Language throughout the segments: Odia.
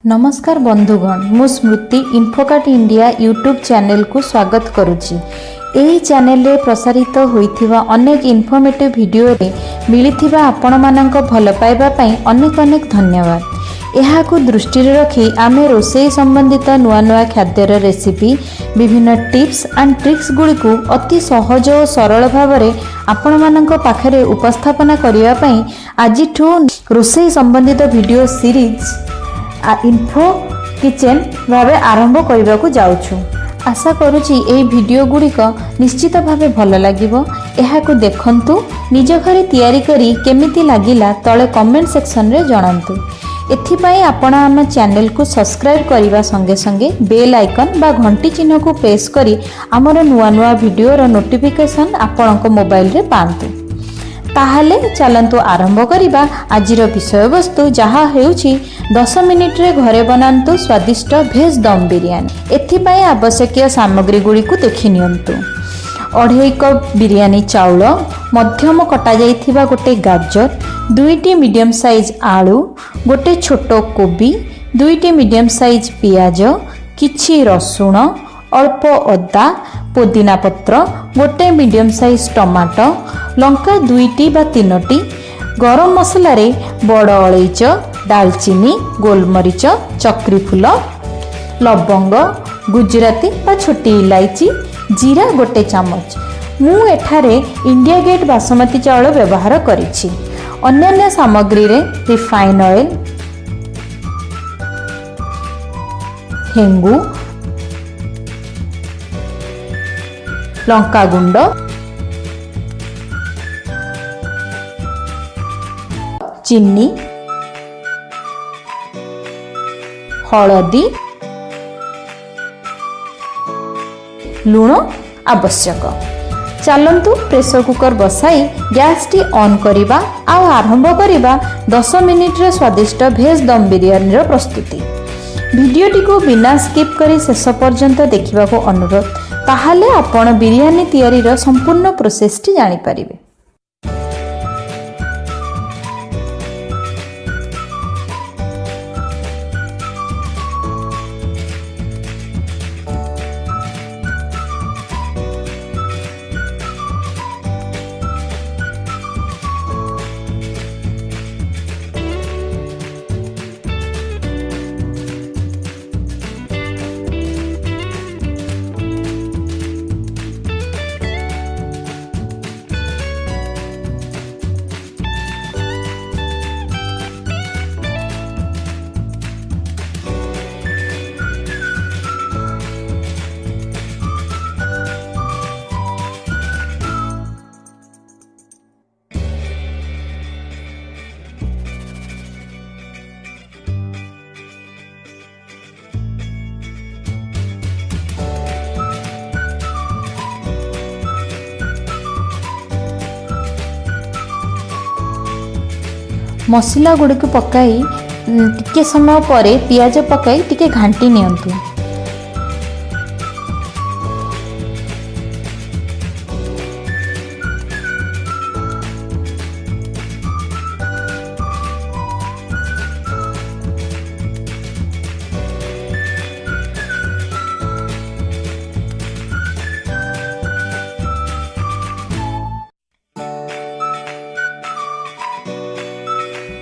ନମସ୍କାର ବନ୍ଧୁଗଣ, ମୁଁ ସ୍ମୃତି ଇନଫୋକାର୍ଟ ଇଣ୍ଡିଆ ୟୁଟ୍ୟୁବ୍ ଚ୍ୟାନେଲକୁ ସ୍ୱାଗତ କରୁଛି। ଏହି ଚ୍ୟାନେଲରେ ପ୍ରସାରିତ ହୋଇଥିବା ଅନେକ ଇନଫର୍ମେଟିଭ୍ ଭିଡ଼ିଓରେ ମିଳିଥିବା ଆପଣମାନଙ୍କ ଭଲ ପାଇବା ପାଇଁ ଅନେକ ଅନେକ ଧନ୍ୟବାଦ। ଏହାକୁ ଦୃଷ୍ଟିରେ ରଖି ଆମେ ରୋଷେଇ ସମ୍ବନ୍ଧିତ ନୂଆ ନୂଆ ଖାଦ୍ୟର ରେସିପି, ବିଭିନ୍ନ ଟିପ୍ସ ଆଣ୍ଡ ଟ୍ରିକ୍ସ ଗୁଡ଼ିକୁ ଅତି ସହଜ ଓ ସରଳ ଭାବରେ ଆପଣମାନଙ୍କ ପାଖରେ ଉପସ୍ଥାପନା କରିବା ପାଇଁ ଆଜିଠୁ ରୋଷେଇ ସମ୍ବନ୍ଧିତ ଭିଡ଼ିଓ ସିରିଜ୍ ଇନଫୋ କିଚେନ୍ ଭାବେ ଆରମ୍ଭ କରିବାକୁ ଯାଉଛୁ। ଆଶା କରୁଛି ଏହି ଭିଡ଼ିଓ ଗୁଡ଼ିକ ନିଶ୍ଚିତ ଭାବେ ଭଲ ଲାଗିବ। ଏହାକୁ ଦେଖନ୍ତୁ, ନିଜ ଘରେ ତିଆରି କରି କେମିତି ଲାଗିଲା ତଳେ କମେଣ୍ଟ ସେକ୍ସନରେ ଜଣାନ୍ତୁ। ଏଥିପାଇଁ ଆପଣ ଆମ ଚ୍ୟାନେଲକୁ ସବସ୍କ୍ରାଇବ୍ କରିବା ସଙ୍ଗେ ସଙ୍ଗେ ବେଲ୍ ଆଇକନ୍ ବା ଘଣ୍ଟି ଚିହ୍ନକୁ ପ୍ରେସ୍ କରି ଆମର ନୂଆ ନୂଆ ଭିଡ଼ିଓର ନୋଟିଫିକେସନ୍ ଆପଣଙ୍କ ମୋବାଇଲରେ ପାଆନ୍ତୁ। ତାହେଲେ ଚାଲନ୍ତୁ ଆରମ୍ଭ କରିବା ଆଜିର ବିଷୟବସ୍ତୁ, ଯାହା ହେଉଛି 10 ମିନିଟରେ ଘରେ ବନାନ୍ତୁ ସ୍ୱାଦିଷ୍ଟ ଭେଜ୍ ଦମ୍ ବିରିୟାନୀ। ଏଥିପାଇଁ ଆବଶ୍ୟକୀୟ ସାମଗ୍ରୀ ଗୁଡ଼ିକୁ ଦେଖି ନିଅନ୍ତୁ। 2.5 କପ୍ ବିରିୟାନୀ ଚାଉଳ, ମଧ୍ୟମ କଟାଯାଇଥିବା ଗୋଟେ ଗାଜର, ଦୁଇଟି ମିଡ଼ିୟମ୍ ସାଇଜ୍ ଆଳୁ, ଗୋଟେ ଛୋଟ କୋବି, ଦୁଇଟି ମିଡ଼ିୟମ୍ ସାଇଜ୍ ପିଆଜ, କିଛି ରସୁଣ, ଅଳ୍ପ ଅଦା, ପୋଦିନା ପତ୍ର, ଗୋଟେ ମିଡ଼ିୟମ୍ ସାଇଜ୍ ଟମାଟୋ, ଲଙ୍କା ଦୁଇଟି ବା ତିନୋଟି। ଗରମ ମସଲାରେ ବଡ଼ ଅଳେଇଚ, ଡାଲଚିନି, ଗୋଲମରିଚ, ଚକ୍ରି ଫୁଲ, ଲବଙ୍ଗ, ଗୁଜୁରାତି ବା ଛୋଟି ଇଲାଇଚି, ଜିରା ଗୋଟେ ଚାମଚ। ମୁଁ ଏଠାରେ ଇଣ୍ଡିଆ ଗେଟ୍ ବାସମତୀ ଚାଉଳ ବ୍ୟବହାର କରିଛି। ଅନ୍ୟାନ୍ୟ ସାମଗ୍ରୀରେ ରିଫାଇନ୍ ଅଏଲ୍, ହେଙ୍ଗୁ, ଲଙ୍କାଗୁଣ୍ଡ, ଚିନି, ହଳଦୀ, ଲୁଣ ଆବଶ୍ୟକ। ଚାଲନ୍ତୁ ପ୍ରେସର କୁକର ବସାଇ ଗ୍ୟାସଟି ଅନ୍ କରିବା ଆଉ ଆରମ୍ଭ କରିବା 10 ମିନିଟର ସ୍ୱାଦିଷ୍ଟ ଭେଜ୍ ଦମ୍ ବିରିୟାନୀର ପ୍ରସ୍ତୁତି। ଭିଡ଼ିଓଟିକୁ ବିନା ସ୍କିପ୍ କରି ଶେଷ ପର୍ଯ୍ୟନ୍ତ ଦେଖିବାକୁ ଅନୁରୋଧ। ତାହେଲେ ଆପଣ ବିରିୟାନୀ ତିଆରିର ସମ୍ପୂର୍ଣ୍ଣ ପ୍ରୋସେସଟି ଜାଣିପାରିବେ। ମସଲା ଗୁଡ଼ିକୁ ପକାଇ ଟିକେ ସମୟ ପରେ ପିଆଜ ପକାଇ ଟିକେ ଘାଣ୍ଟି ନିଅନ୍ତୁ।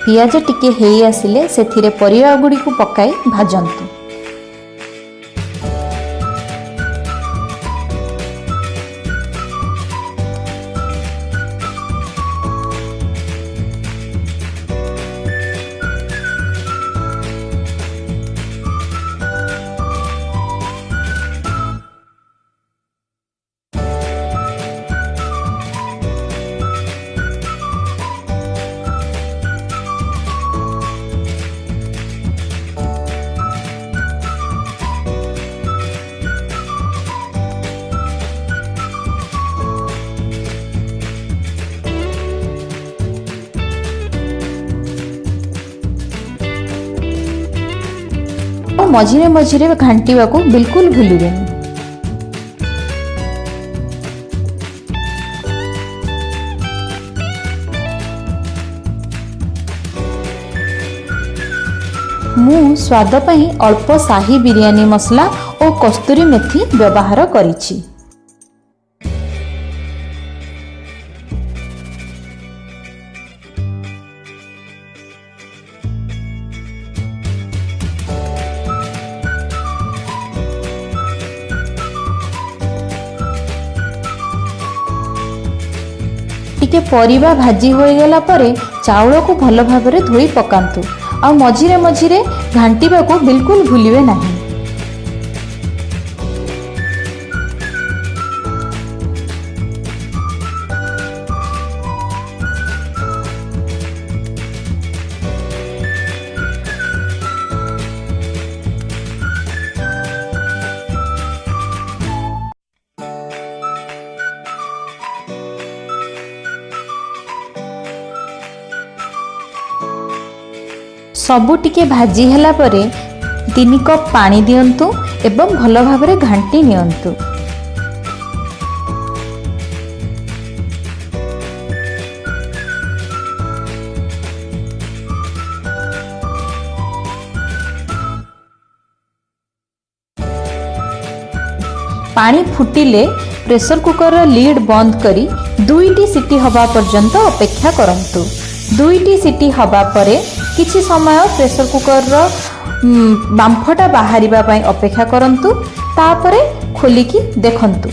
ପିଆଜ ଟିକେ ହେଇ ଆସିଲେ ସେଥିରେ ପରିବା ଗୁଡ଼ିକୁ ପକାଇ ଭାଜନ୍ତୁ। ମଝିରେ ମଝିରେ ଘାଣ୍ଟିବାକୁ ବିଲକୁଲ ଭୁଲିବେନି। ମୁଁ ସ୍ୱାଦ ପାଇଁ ଅଳ୍ପ ସାହି ବିରିୟାନୀ ମସଲା ଓ କସ୍ତୁରୀ ମେଥି ବ୍ୟବହାର କରିଛି। ଟିକେ ପରିବା ଭାଜି ହୋଇଗଲା ପରେ ଚାଉଳକୁ ଭଲ ଭାବରେ ଧୋଇ ପକାନ୍ତୁ ଆଉ ମଝିରେ ମଝିରେ ଘାଣ୍ଟିବାକୁ ବିଲକୁଲ ଭୁଲିବେ ନାହିଁ। ସବୁ ଟିକେ ଭାଜି ହେଲା ପରେ 3 କପ୍ ପାଣି ଦିଅନ୍ତୁ ଏବଂ ଭଲ ଭାବରେ ଘାଣ୍ଟି ନିଅନ୍ତୁ। ପାଣି ଫୁଟିଲେ ପ୍ରେସର କୁକରର ଲିଡ୍ ବନ୍ଦ କରି ଦୁଇଟି ସିଟି ହେବା ପର୍ଯ୍ୟନ୍ତ ଅପେକ୍ଷା କରନ୍ତୁ। ଦୁଇଟି ସିଟି ହେବା ପରେ କିଛି ସମୟ ପ୍ରେସର କୁକରର ବାମ୍ଫଟା ବାହାରିବା ପାଇଁ ଅପେକ୍ଷା କରନ୍ତୁ। ତାପରେ ଖୋଲିକି ଦେଖନ୍ତୁ।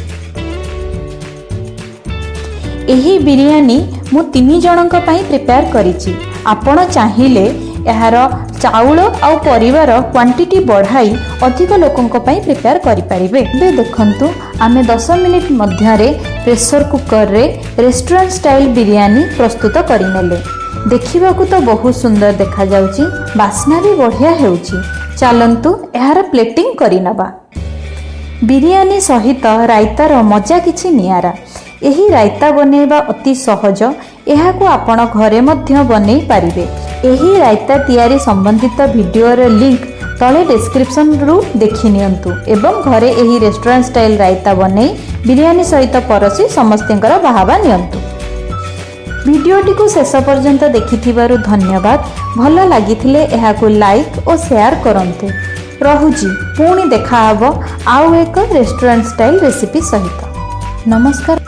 ଏହି ବିରିୟାନୀ ମୁଁ ତିନି ଜଣଙ୍କ ପାଇଁ ପ୍ରିପେୟାର କରିଛି। ଆପଣ ଚାହିଁଲେ ଏହାର ଚାଉଳ ଆଉ ପରିବାର କ୍ୱାଣ୍ଟିଟି ବଢ଼ାଇ ଅଧିକ ଲୋକଙ୍କ ପାଇଁ ପ୍ରିପେୟାର କରିପାରିବେ। ଏବେ ଦେଖନ୍ତୁ, ଆମେ 10 ମିନିଟ୍ ମଧ୍ୟରେ ପ୍ରେସର କୁକରରେ ରେଷ୍ଟୁରାଣ୍ଟ ଷ୍ଟାଇଲ୍ ବିରିୟାନୀ ପ୍ରସ୍ତୁତ କରିନେଲେ। ଦେଖିବାକୁ ତ ବହୁତ ସୁନ୍ଦର ଦେଖାଯାଉଛି, ବାସ୍ନା ବି ବଢ଼ିଆ ହେଉଛି। ଚାଲନ୍ତୁ, ଏହାର ପ୍ଲେଟିଂ କରିନେବା। ବିରିୟାନୀ ସହିତ ରାଇତାର ମଜା କିଛି ନିଆରା। ଏହି ରାଇତା ବନେଇବା ଅତି ସହଜ। ଏହାକୁ ଆପଣ ଘରେ ମଧ୍ୟ ବନେଇ ପାରିବେ। ଏହି ରାଇତା ତିଆରି ସମ୍ବନ୍ଧିତ ଭିଡ଼ିଓର ଲିଙ୍କ ତଳେ ଡେସ୍କ୍ରିପସନରୁ ଦେଖି ନିଅନ୍ତୁ ଏବଂ ଘରେ ଏହି ରେଷ୍ଟୁରାଣ୍ଟ ଷ୍ଟାଇଲ୍ ରାଇତା ବନେଇ ବିରିୟାନୀ ସହିତ ପରସି ସମସ୍ତଙ୍କର ବାହାବା ନିଅନ୍ତୁ। ଭିଡ଼ିଓଟିକୁ ଶେଷ ପର୍ଯ୍ୟନ୍ତ ଦେଖିଥିବାରୁ ଧନ୍ୟବାଦ। ଭଲ ଲାଗିଥିଲେ ଏହାକୁ ଲାଇକ୍ ଓ ସେୟାର କରନ୍ତୁ। ରହୁଛି, ପୁଣି ଦେଖାହେବ ଆଉ ଏକ ରେଷ୍ଟୁରାଣ୍ଟ ଷ୍ଟାଇଲ୍ ରେସିପି ସହିତ। ନମସ୍କାର।